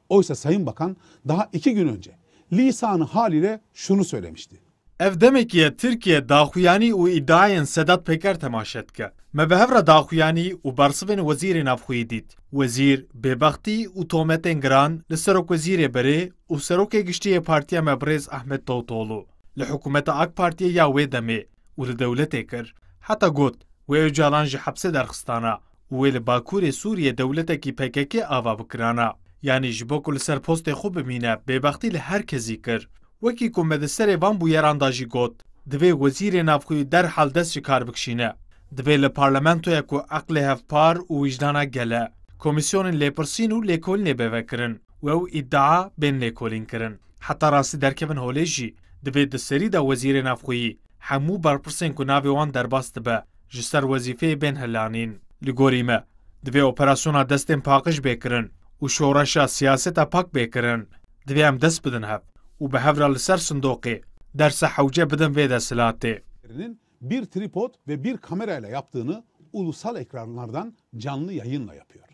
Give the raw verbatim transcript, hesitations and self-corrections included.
Oysa Sayın Bakan daha iki gün önce lisanı haliyle şunu söylemişti. Ev demekî ye Tirkiye daxuyanî û îdiayên Sedat Peker temaşe dike. Me bi hev re daxuyanî û bersivên Wezîrê Navxweyî dît. Wezîr, bêbextî û tometên giran li Serokwezîrê berê û Serokê Giştî yê Partiya me birêz Ahmet Davutoğlu, li hikûmeta AK Partiyê ya wê demê û li dewletê kir. Heta got, wê Ocalan ji hepsê derxistana û wê li Bakurê Sûriyê dewletekî P K K ava bikirana. Yanî ji bo ku li ser postê xwe bimîne, bêbextî li her kesî kir. Wekî ku me di serê van bûyeran de jî got, divê Wezîrê Navxweyî derhal dest ji kar bikişîne. Divê li parlamentoya ku eqlê hevpar û wijdana gel e, komîsyonên lêpirsîn û lêkolînê bê vekirin û ew îdia bên lêkolînkirin. Heta rastî derkevin holê jî, divê di serî de Wezîrê Navxweyî hemû berpirsên ku navê wan derbas dibe, ji ser wezîfeyê bên hilanîn. Li gorî me, divê operasyona destên paqij bê kirin û şoreşa siyaseta pak bê kirin. Divê em dest bidin hev û bi hev re li ser sindoqê dersa hewce bidin vê desthilatê. Bir tripod ve bir kamerayla yaptığını ulusal ekranlardan canlı yayınla yapıyor.